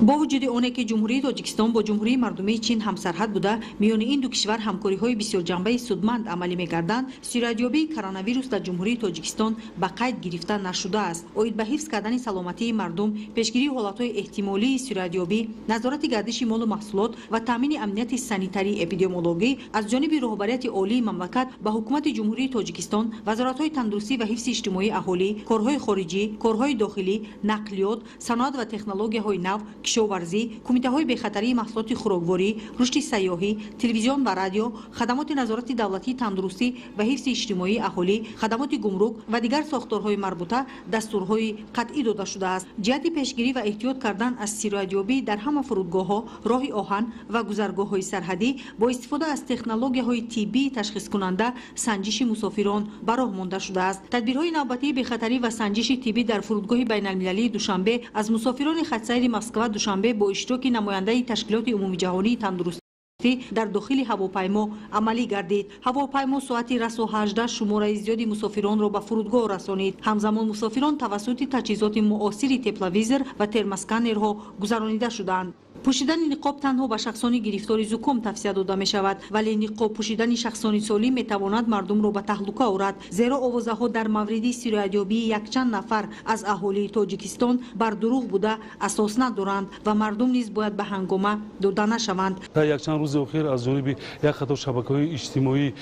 Бо вуҷуди оне ки Ҷумҳурии Тоҷикистон бо Ҷумҳурии Мардумии Чин ҳамсарҳад буда, миёни ин ду кишвар ҳамкориҳои бисёрҷанбаи судманд амалӣ мегарданд, сироятёбии коронавирус дар Ҷумҳурии Тоҷикистон ба қайд гирифта нашудааст. Оид ба ҳифз кардани саломатии мардум, пешгирии ҳолатҳои эҳтимолии сироятёбӣ, назорати гардиши молу маҳсулот ва таъмини амнияти санитарии эпидемиологӣ аз ҷониби роҳбарияти олии мамлакат ба Ҳукумати Ҷумҳурии Тоҷикистон, вазоратҳои тандурустӣ ва ҳифзи иҷтимоии аҳолӣ, корҳои хориҷӣ, корҳои дохилӣ, нақлиёт, саноат ва технологияҳои нав, кишоварзӣ, кумитаҳои бехатарии маҳсулоти хӯрокворӣ, рушди сайёҳӣ, телевизион ва радио, хадамоти назорати давлатии тандурустӣ ва ҳифзи иҷтимоии аҳолӣ, хадамоти гумрук ва дигар сохторҳои марбута дастурҳои қатъӣ дода шудааст. Ҷиҳати пешгирӣ ва эҳтиёт кардан аз сироятёбӣ дар ҳама фурудгоҳҳо, роҳи оҳан ва гузаргоҳҳои сарҳадӣ бо истифода аз технологияҳои тиббии ташхискунанда санҷиши мусофирон ба роҳ монда шудааст. Тадбирҳои навбатии бехатарӣ ва санҷиши тиббӣ дар фурудгоҳи байналмилалии Душанбе аз мусофирони хатсайри Москва Душанбе бо иштироки намояндаи Ташкилоти умумиҷаҳонии тандурустӣ дар дохили ҳавопаймо амалӣ гардид. Ҳавопаймо соати расо 18 шумораи зиёди мусофиронро ба фурудгоҳ расонид. Ҳамзамон мусофирон тавассути таҷҳизоти муосири тепловизор ва термосканерҳо гузаронида шуданд. Пӯшидани ниқоб танҳо ба шахсони гирифтори зуком тавсия дода мешавад, вале ниқоб пӯшидани шахсони солим метавонад мардумро ба таҳлука орад, зеро овозаҳо дар мавриди сироятёбии якчанд нафар аз аҳолии Тоҷикистон бар дурӯғ буда, асос надоранд ва мардум низ бояд ба ҳангома дода нашаванд. Якчанд рӯзи охир аз ҷониби як қатор шабакаҳои иҷтимоӣ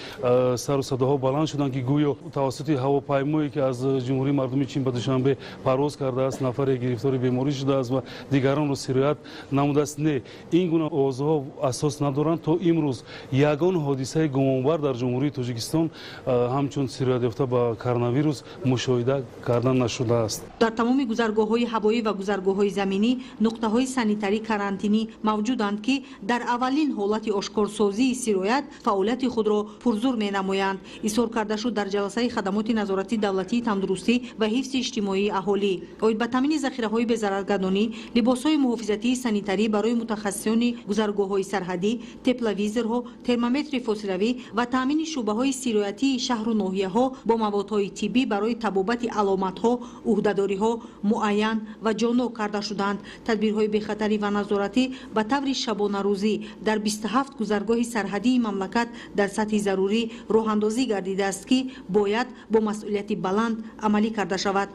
сару садоҳо баланд шуданд, ки гӯё тавассути ҳавопаймое, ки аз Ҷумҳурии Мардумии Чин ба Душанбе парвоз кардааст, нафаре гирифтори беморӣ шудааст ва дигаронро сироят намудааст. Не, ин гуна овозҳо асос надоранд. То имрӯз ягон ҳодисаи гумонбар дар Ҷумҳурии Тоҷикистон ҳамчун сироятёфта ба коронавирус мушоҳида карда нашудааст. Дар тамоми гузаргоҳҳои ҳавоӣ ва гузаргоҳҳои заминӣ нуқтаҳои санитарӣ карантинӣ мавҷуданд, ки дар аввалин ҳолати ошкорсозии сироят фаъолияти худро пурзур менамоянд. Изҳор карда шуд дар ҷаласаи хадамоти назоратии давлатии тандурустӣ ва ҳифзи иҷтимоии аҳолӣ. Оид ба таъмини захираҳои безараргардонӣ, либосҳои муҳофизатии санитарӣ барои мутахассисони гузаргоҳҳои сарҳадӣ, тепловизорҳо, термометри фосилавӣ ва таъмини шӯъбаҳои сироятии шаҳру ноҳияҳо бо маводҳои тиббӣ барои табобати аломатҳо ӯҳдадориҳо муайян ва ҷоннок карда шуданд. Тадбирҳои бехатарӣ ва назоратӣ ба таври шабонарӯзӣ дар 27 гузаргоҳи сарҳадии мамлакат дар сатҳи зарурӣ роҳандозӣ гардидааст, ки бояд бо масъулияти баланд амалӣ карда шавад.